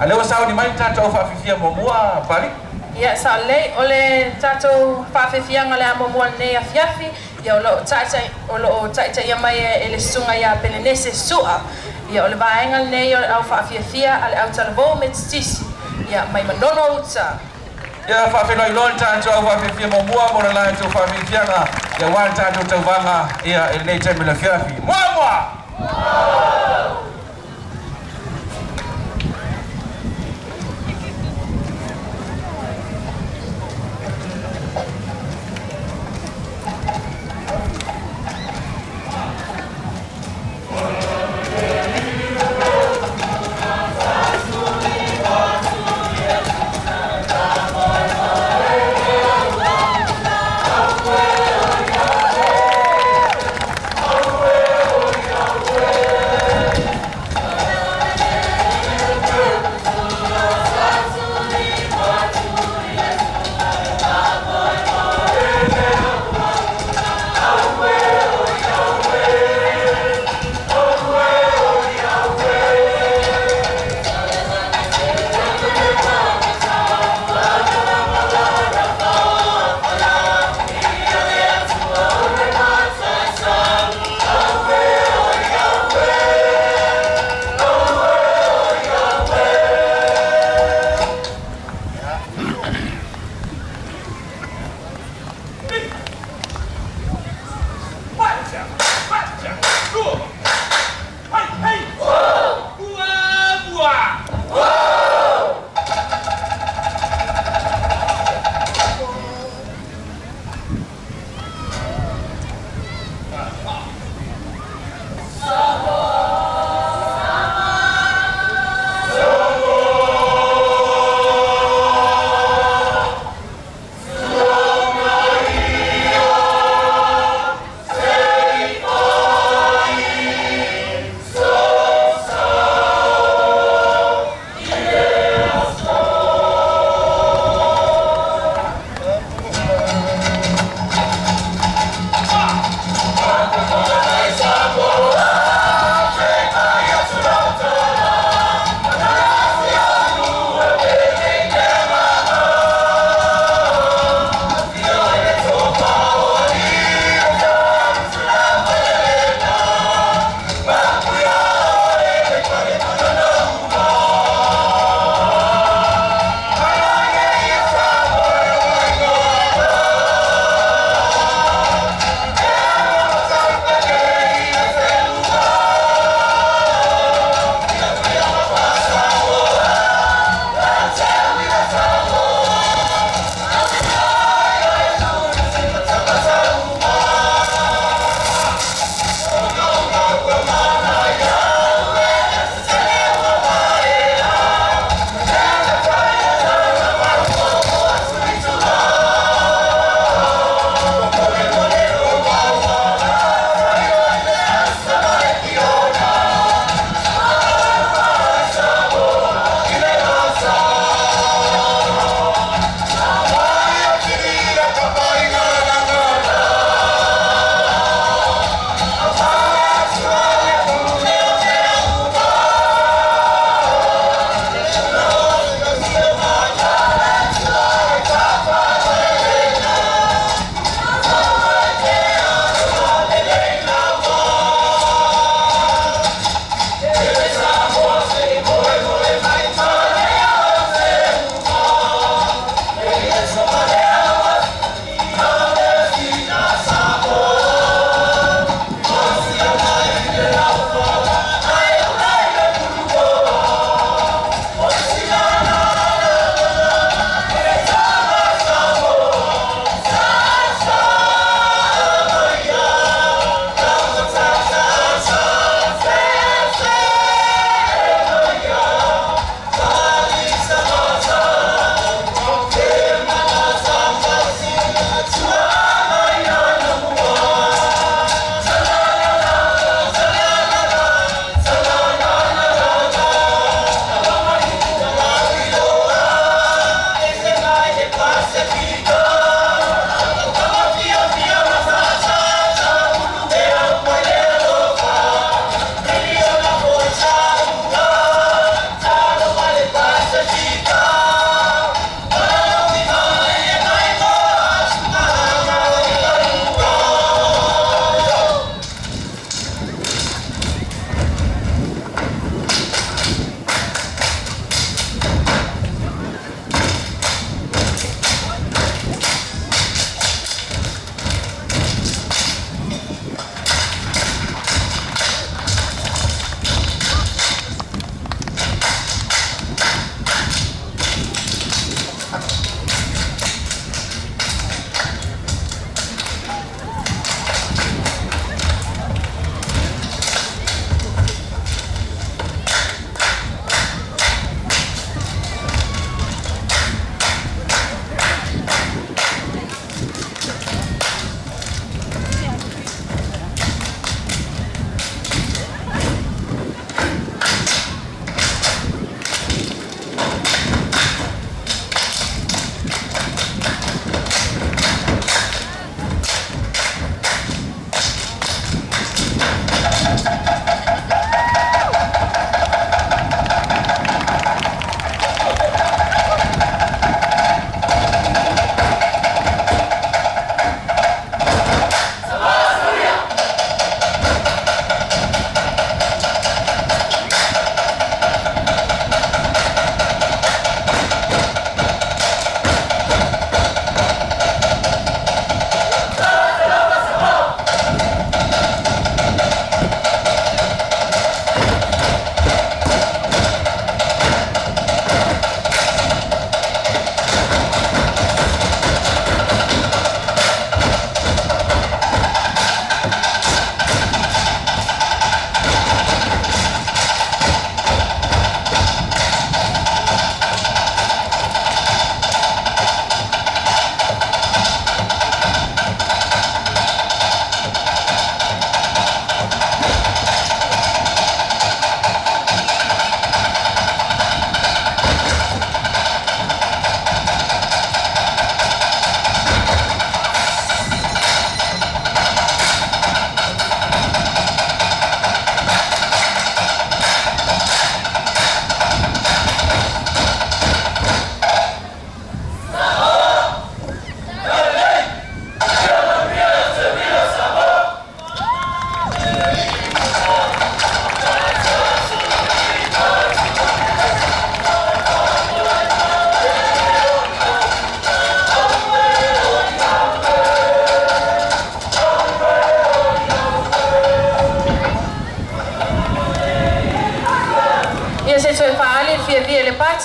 A o lea ua sauni mai le tatou au faafiafia muamua, Papalii. Ia, sao lelei, o le tatou faafiafiaga o le a muamua i lenei afiafi, ia o lo o taita, o lo o taitaia mai e le Susuga ia Penenese Su'a. Ia, o le vaega lenei o le au faafiafia a le au talavou Metotisi, ia, mai Manono Uta. Ia faafeiloai loa le tatou au faafiafia muamua mo le latou faafiafiaga, ia aua le tatou tauvaga, ia, i lenei taimi o le afiafi. Muamua!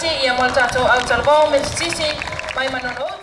tasi ia mo le tatou autalavou Metotisi mai Manono.